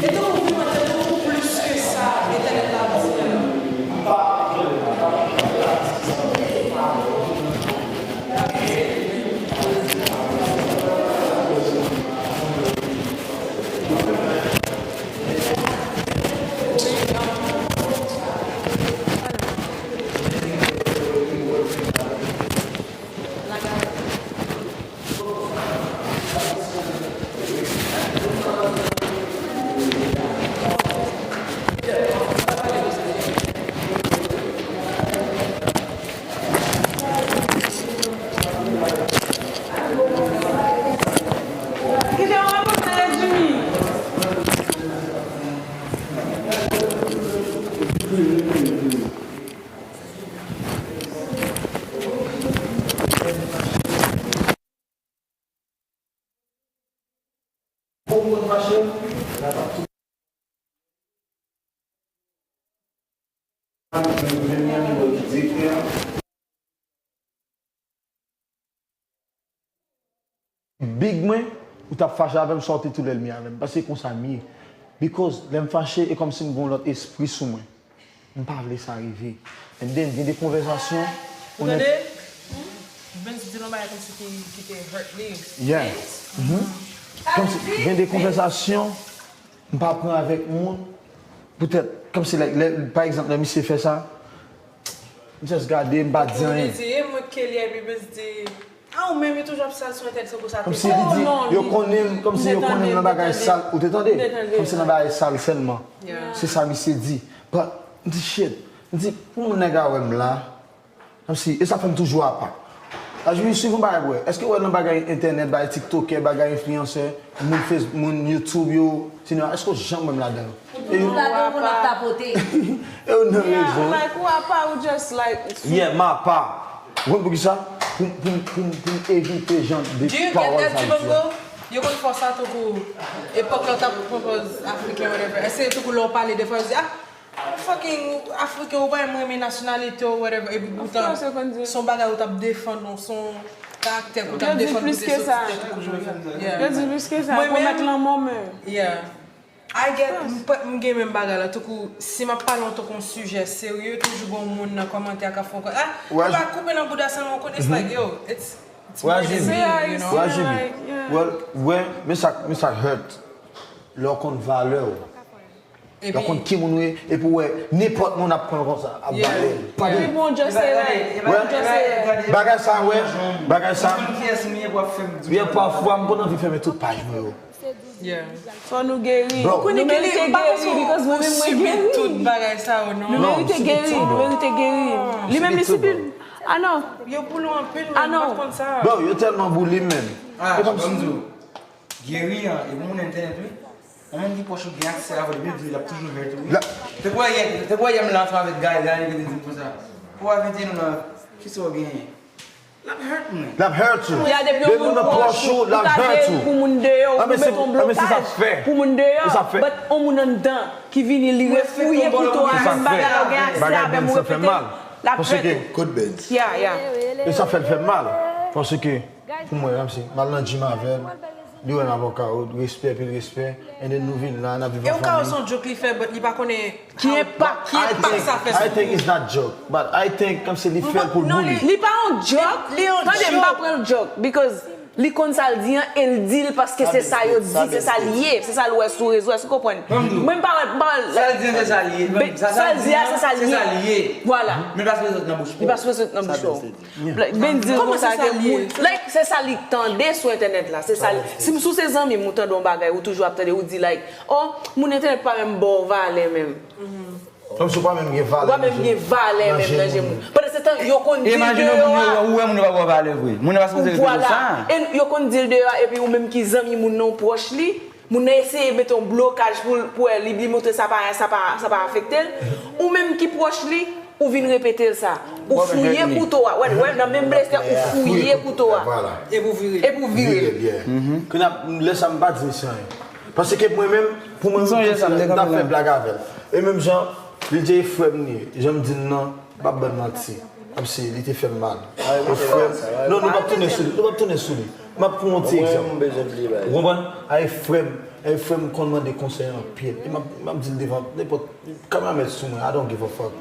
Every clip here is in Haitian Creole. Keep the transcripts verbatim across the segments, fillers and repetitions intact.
E tankou vin mwen, tankou plis ke sa, Letènèl la di a. Big mwen, ou t ap fache avè m, sa w te tou lènmi avè m. Paske konsa m ye. Because lè m fache, e kòmsi m gen yon lòt espri sou mwen. M pa vle sa rive. And then, gen de konvèsasyon, ou tande? Benz di yon bagay kòmsi ki, ki te hurt li. Yeah. Mhm. Kòmsi, gen de konvèsasyon, m pa pran avèk moun. Poutèt, kòmsi, like, lè, pa egzanp, lè misye fè sa, m just gade, m pa di anyen. Ou di, e mwen k Kelly, epi Benz di, a, ou menm, yo toujou ap sal sou entènèt, se pou sa te. Kòmsi li di, yo konnen m, kòmsi yo konnen m nan bagay sal. Ou te tande? Kòmsi nan bagay sal sèlman. Yeah. Se sa misye di. But, m di, shit. M di, pou moun nèg a wè m la, kòmsi, e sa fè m toujou apa. Ajou, swiv yon bagay pou wè. Èske w wè nan bagay entènèt, bagay tiktokè, bagay enfliyansè, moun Face-, moun YouTube yo, sinema, èske w janm wè m ladan yo? Ou toujou ladan pou n ap tapote. E yo nan rezon. Yeah, like, ou apa, ou just, like, yeah, m apa. Ou konn poukisa? Pou, pou, pou, pou m evite jan de pawòl sa yo di a. Yo konn fè w sa tankou epòk la w t ap pran pòz afriken, whatever. Èske tankou lè w pale, defwa, yo di, ah, fucking afriken, ou pa menm renmen nasyonalite w, whatever. Epi poutan, se yon bagay ou t ap defann, non, se yon karaktè ke w t ap defann, pou te soti tèt ou. Yo di plis ke sa. Yo di plis ke sa. Pou mèt lanmò menm. Yeah. I get, m pa, m gen menm bagay la. Tankou, si m ap pale antanke yon sijè serye, toujou gen yon moun nan kòmantè a k ap fè yon kò, ah, ou pa koupe nan bouda sèlman, ou konn, it's like, yo, it's, it's more than me, you know? Well, wè, men sa, men sa hurt. Lè w konn valè w. Lè w konn ki moun ou ye, epi w wè nenpòt moun ap pran l konsa, ap vale l. Epi bon, just say like, just say like. Bagay sa, wè, bagay sa. Ou konn kiyès m ye pou ap fè m di. Yeah, pafwa, m konn anvi fèmen tout paj mwen yo. Yeah. Fò nou geri. Bro. Nou merite geri, because mwen menm mwen geri. Tout bagay sa yo, non. Nou merite geri, nou merite geri. Li menm li sibi. Ah non. Yo boule w anpil, men m pa t konn sa. Bro, yo tèlman boule m, menm. Ah, ban m di w. Geri an, e pou moun entènèt, wi. Yon moun ki pwòch ou gen aksè avè l, depi l di l ap toujou hurt ou, wi. Te kwè yè, te kwè yè m la ansanm avèk Guy la, li vin di m konsa. Pou avèk di nou la, kisa w genyen? L ap hurt mwen. L ap hurt ou. Depi yon moun pwòch ou, l ap hurt ou. Pou moun deyò, ou mete yon blokaj pou moun deyò, but yon moun anndan ki vini, li refouye kouto a, menm bagay la, ou gen aksè avè m, ou repete l, l ap hurt ou. Kout Benz. Yeah, yeah. E sa fè l fè m mal. Paske, pou mwen, kòmsi, m al nan gym avè l, li wè m ap workout, respè, pil respè, and then nou vin la, n ap viv anfanmi. E workout se yon joke li fè, but li pa konnen ki enpak, ki enpak sa fè sou ou. I think it's not joke, but I think kòmsi li fè l pou l boule. Li pa yon joke. Tande, m pa pran l joke, because li konn sa l di an, e l di l paske se sa yo di, se sa l ye, se sa l wè sou rezo, èske w konprann? Mwen, m pa wè, m pa wè. Sa l di an, se sa l ye. Sa l di a, se sa l ye. Vwala. Men l pa sipoze sot nan bouch pa w. Li pa sipoze sot nan bouch pa w. Like, Benz di l konsa ke moun, like, se sa li tande sou entènèt la, se sa li, si m sou se zanmi m, ou tande yon bagay, ou toujou ap tande, ou di, like, oh, moun entènèt pa menm ba w valè menm. Kòmsi ou pa menm gen valè. Ou pa menm gen valè menm nan je moun. Pandan se tan, yo konn di l deyò a. Imajine moun yo, ou wè moun yo pa gen valè vre. Moun yo pa sipoze rete konsa. E yo konn di l deyò a, epi ou menm ki zanmi moun nan, ou pwòch li, moun nan eseye mete yon blokaj pou l, pou wè li, li montre sa pa, sa pa, sa pa afekte l. Ou menm ki pwòch li, ou vin repete l sa. Ou fouye kouto a. Wè, wè, nan menm blese, ou fouye kouto a. Epi w vire l. Epi w vire l. Kounye a, lè sa m pa di misye anyen. Paske mwen menm, pou mwen menm, m t ap fè blag avè l. E menm jan, li di e frè m li ye. Jan m di l nan, m p ap ban l manti. Kòmsi li te fè m mal. E frè m, non, nou p ap tounen sou li. Nou p ap tounen sou li. M ap pran yon ti egzanp. Ou konprann? Ay frè m, ay frè m konn mande konsèy anpil. E m ap, m ap di l devan nenpòt, kamera mèt sou mwen, I don't give a fuck.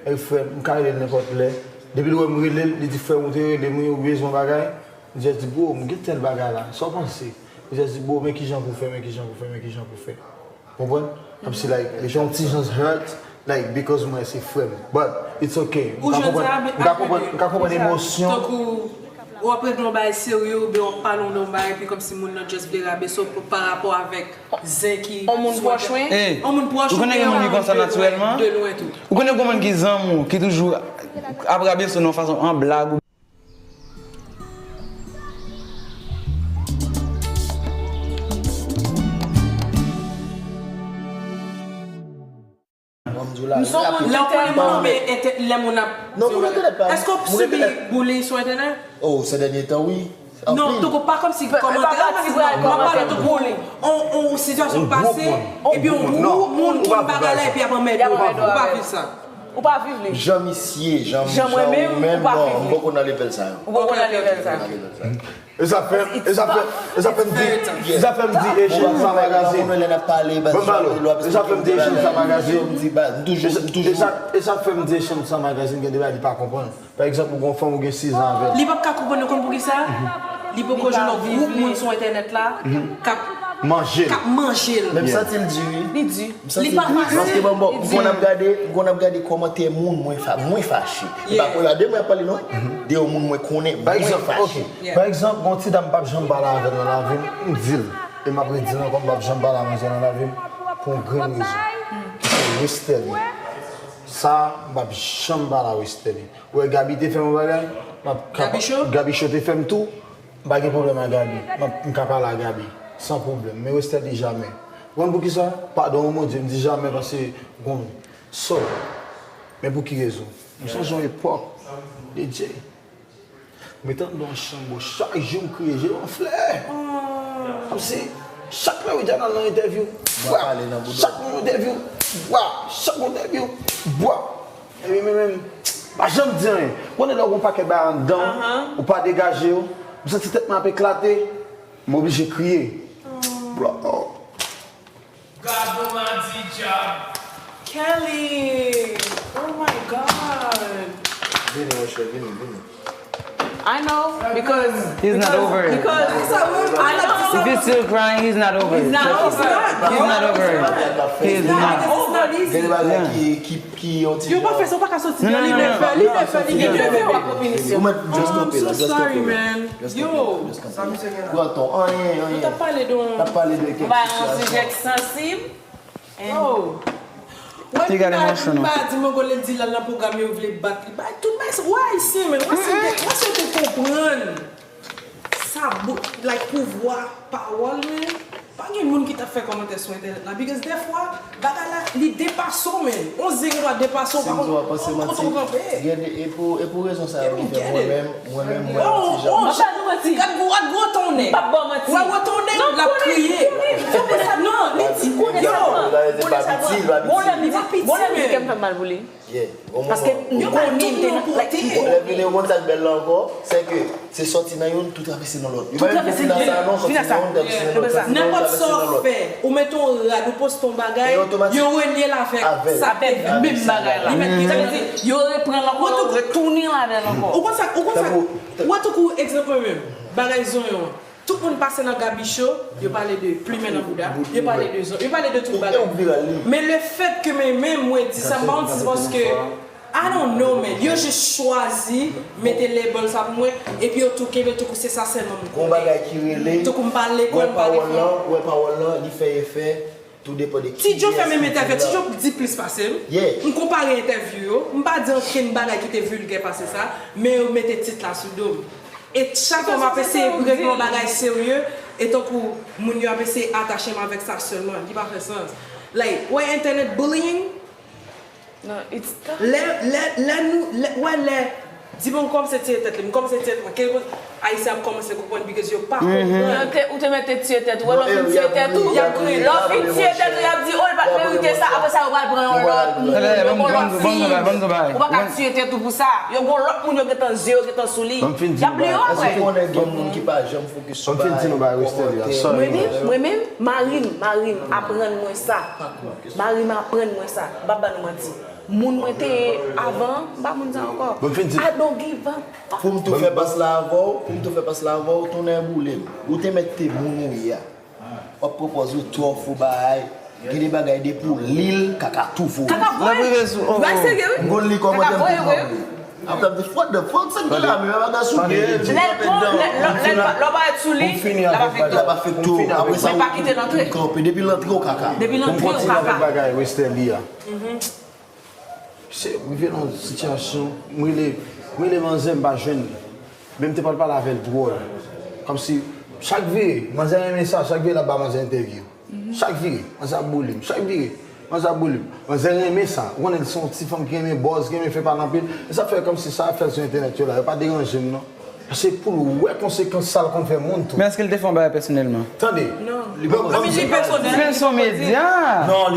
Ay frè m, m ka rele l nenpòt lè. Depi l wè m rele l, li di frè m ou te rele m wi, ou bezwen bagay. M just di bro, m gen tèl bagay la, sa w panse? M just di bro, men kijan pou fè, men kijan pou fè, men kijan pou fè. Konprann? Kòmsi like, li te yon ti jan hurt, like, because mwen se frè m. But it's okay. M ka konprann, m ka konprann, m ka konprann emosyon. Tankou w ap regle yon bagay serye oubyen w ap pale yon bagay epi kòmsi moun nan just vle rabese w pa rapò avèk zen ki. On moun pwòch ou. On moun pwòch ou. Ou konnen gen moun ki konsa natirèlman? De lwen tou. Ou konnen gen moun ki zanmi w, ki toujou ap rabese w nan yon fason an blag ou. M son moun lè w konnen moun oubyen entè-, lè moun ap. Non, moun entènèt pa. Èske w ap sibi bully sou entènèt? Oh, ces derniers temps, wi. Non, tankou pa kòmsi kòmantè, m ap pale tankou on, on sitiyasyon k pase, epi on gwoup moun konn bagay la epi ap anmède w. Ou pa viv sa. Ou pa viv li. Jan misye, jan, jan mwen menm, ou pa viv li. Non, m poko nan level sa yo. Ou poko nan level sa yo. E sa fè, e sa fè, e sa fè m di, e sa fè m di Echanj sa magazin. Bon, balo, e sa fè m di Echanj sa magazin. E sa, e sa fè m di Echanj sa magazin gen de bagay li pa konprann. Pa egzanp, ou gon fanm ou gen sizan avè l. Li p ap ka konprann, ou konn poukisa? Li poko jwenn yon gwoup moun sou entènèt la k ap manje l. K ap manje l. Men m santi l di wi. Li di. M santi l di wi. Paske bon, bon, m konn ap gade, m konn ap gade kòmantè moun, mwen fa-, mwen fache. E pa pou la de mwen ap pale non. De yon moun mwen konnen, mwen fache. Pa egzanp, gon ti dam m p ap janm pale avè l nan lavi m, m di l. E m ap redi l ankò, m p ap janm pale avè l nan lavi m pou yon grenn rezon. Se Westerlie. Sa, m p ap janm pale a Westerlie. Ou wè Gaby te fè m yon bagay, m ap ka pa-, Gaby Show? Gaby Show te fè m tou, m pa gen pwoblèm ak Gaby. M ap, m ka pale a Gaby, san pwoblèm. Men Westerlie jamè. Ou konn poukisa? Padon, o mon Dye, m di jamè paske, bon, so. Men pou ki rezon? M sonje yon epòk, D J. Mwen te anndan yon chanm, bro, chak jou m kriye, je m anfle. Kòmsi, chak lè Widiana nan entèvyou, bwa, chak yon entèvyou, bwa, chak yon entèvyw, bwa. Epi mwen menm, pa janm di anyen. Konnen lè w gon pakèt bagay anndan w, ou pa degaje yo, m santi tèt mwen ap eklate, m oblije kriye. Bro. God bon madi djab. Kelly! Oh my God! Vini, monchè, vini, vini. I know, because he's not over it. Because I know. If he's still crying, he's not over it. No, he's not. He's not over it. He's not. Gen de bagay ki, ki, ki yon ti jan. Yo pa fè sa, ou pa ka soti nan li, li fè, li fè, li gen de bagay. Ou mèt just kanpe la, just kanpe la. Yo. Pran ton, anyen, anyen. Ou t ap pale de yon. T ap pale de kèk sitiyasyon. Yon sijè ki sansib. Oh. Wè, m pa di, m pa di, mwen, gole di l al nan pwogram yo vle bat li. Bay tout bay, ou ayisyen, men. Wè si, wè si yo te konprann sa, like, pouvwa pawòl, men. Pa gen moun ki t ap fè kòmantè sou entènèt la, because dèfwa, bagay la, li depase w, men. On zen gen dwa depase w, pa konn kote w kanpe. Gen de, e pou, e pou rezon sa yo ki fè mwen menm, mwen menm, mwen yon ti jan. Gad gwo, gad gwo tonnè. M p ap ba w manti. Wè gwo tonnè, l ap kriye. Non, li di, yo. Bon, lè m di, bon, lè m di ke m fè mal pou li. Paske m konnen m te nan, like, m konnen. Lè vini, ou konn sa k bèl la ankò, se ke se sòti nan youn, tou travèse nan lòt. Yo pa menm fini nan sa, non, sòti nan youn, travèse nan lòt, travèse nan youn, travèse nan lòt. Nenpòt sa w fè, ou mete yon rad, ou poste yon bagay, yo relye l avèk sa k te fèt. Menm bagay la. Li mèt gen. Sa vle di, yo reprann l ankò, yo retounen ladan l ankò. Ou konn sa, ou konn sa, ou wè tankou egzanp mwen menm, bagay zonyon an. Tout moun pase nan Gaby Show, yo pale de plimen nan bouda, yo pale de zon, yo pale de tout bagay. Men le fait que men, men mwen di sa, m pa konn si se paske, I don't know, man. Yo jis chwazi mete label sa pou mwen, epi yo tou kenbe, tankou se sa sèlman m konnen. Gon bagay ki rele, tankou m pa al lekòl, m pa gen fon. Wè pawòl lan, wè pawòl lan, li fè efè. Tou depan de Ti Djo fè menm entèvyou, Ti Djo di plis pase m. M konpare entèvyou yo, m pa di ankenn bagay ki te vilgè pase sa, men yo mete tit la sou do m. E chak fwa m ap eseye regle yon bagay serye, e tankou moun yo ap eseye atache m avèk sa sèlman, li pa fè sans. Like, wè entènèt bullying, Non, it's tough. Lè, lè, lè nou, lè, wè lè, di bon m kòmanse tiye tèt li, m kòmanse tiye tèt mwen, kelkon, Ayisyen ap kòmanse konprann because yo pa konprann. Yo te, ou te mèt te tiye tèt ou, wè lè w fin tiye tèt ou, lè w fin tiye tèt ou, y ap di, oh, li pa t merite sa, apre sa, yo pral pran yon lòt moun, yo gon lòt fi, ou pa ka tiye tèt ou pou sa, yo gon lòt moun, yo gentan zye, yo gentan sou li, y ap bliye w apre. Èske konnen gen moun ki pa janm fokis sou bagay, kòmantè? Mwen menm, mwen menm, mari m, mari m aprann mwen sa. Mari m aprann mwen sa, m p ap ba nou manti. Moun mwen te ye avan an, m pa moun sa ankò. I don't give a fuck. Pou m tou fè pas la avè w, pou m tou fè pas la avè w, tonnè boule m. Ou te mèt te moun ou ye a. W ap pran pòz ou twò fou bay. Gen de bagay depi w li l, kaka tou voye. Kaka voye. Bagay serye wi. M konn li kòmantè m tou voye. Apre m di, what the fuck, sa k gen la menm, bagay sou pye. Lè l pran, lè l, lè l, lè l parèt sou li, l ap afekte w. L ap afekte w. Apre sa, men pa kite l antre. Kanpe, depi l antre w kaka. Depi l antre w kaka. Bagay Westerlie a. Se rive nan yon sitiyasyon, m rele, m rele manzè, m pa jwenn li. Men m te pral pale avè l dwòl. Kòmsi, chak vire, manzè renmen sa, chak vire l ap ba manzè entèvyou. Chak vire, manzè ap boule m. Chak vire, manzè ap boule m. Manzè renmen sa. Ou konnen l se yon ti fanm ki renmen buzz, ki renmen fè pale anpil. E sa fè kòmsi sa ap fèt sou entènèt yo la, yo pa deranje m non. Paske pou l wè konsekans sa l konn fè moun tou. Men èske l te fè yon bagay pèsonèlman? Tande. Non. Li pa pèsonèl. Men se yon medya.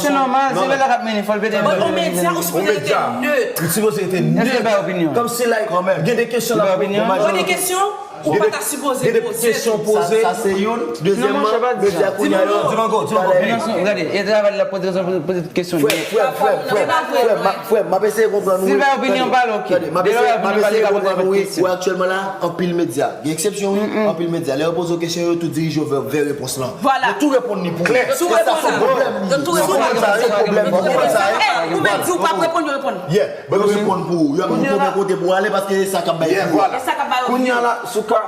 Se nòmal, se medya k ap mennen, fò l pete. Bon, yon medya, ou sipoze rete nèt. Ou sipoze rete nèt. Èske l bay opinyon? Kòmsi, like, gen de kesyon l ap poze. Ou gen de kesyon, ou pa ta sipoze poze. Gen de kesyon poze. Sa se youn. Dezyèmman, medya kounye a yo. Di m ankò, di m ankò. Gade, e travay li ap poze, poze tout kesyon. Frè, frè, frè, frè, frè, m ap eseye konprann ou. Si l bay opinyon, pale, ok. Tande, m ap eseye konprann ou, wi. Ou aktyèlman la, anpil medya. Gen eksepsyon, wi, anpil medya. Lè yo poze w kesyon, yo tou dirije w vè, vè repons lan. Yo tou reponn li pou ou. E sa se pwoblèm li ye. Ou konprann sa, wi, pwoblèm, ou konprann sa, wi. Ou mèt di ou p ap reponn, yo reponn. Yeah, yo reponn pou ou. Yo ap di w konbyen kote pou w ale, paske se sa k ap bay pou ou. E sa k ap bay ou. Kounye a la, Souka.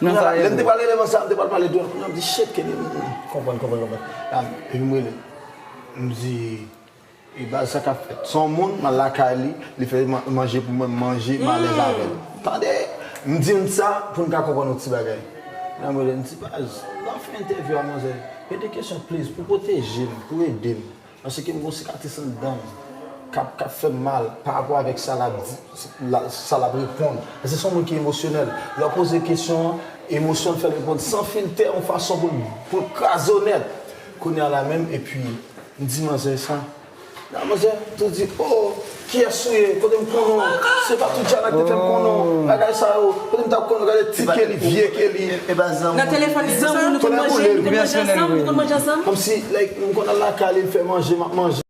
Kounye a la, lè m te pral rele manzè a, m te pral pale dwòl. Kounye a m di, shit, Kenny, konprann, konprann, konprann. Epi m rele. M di, E baz, sa k ap fèt? Se yon moun, m al lakay li, li fè manje pou mwen, m manje, m alèz avè l. Tande! M di n sa pou n ka konprann yon ti bagay. Nan mwen, m di, baz, nan fen entèvyou a, manzè, gen de kesyon, please, pou pwoteje m, pou ede m. Paske m gen yon sikatris anndan m k ap, k ap fè m mal pa rapò avèk sa l ap di, sa l ap reponn. Paske se yon moun ki emosyonèl. Lè w poze kesyon an, emosyon l fè l reponn san filtè, yon fason pou l, pou l kraze w nèt. Kounye a la menm, epi, m di manzè sa. Nan manzè tou di, oh, kiyès ou ye? Kote m konnen w? Se pa tout Jana ki te fè m konnen w. Bagay sa yo. Kote m t ap konnen w? Gade tit ke li, vye ke li. Nan telefòn li, zanmi, nou konn manje, nou konn manje ansanm, nou konn manje ansanm. Kòmsi, like, m konn al lakay li, l fè manje, m ap manje.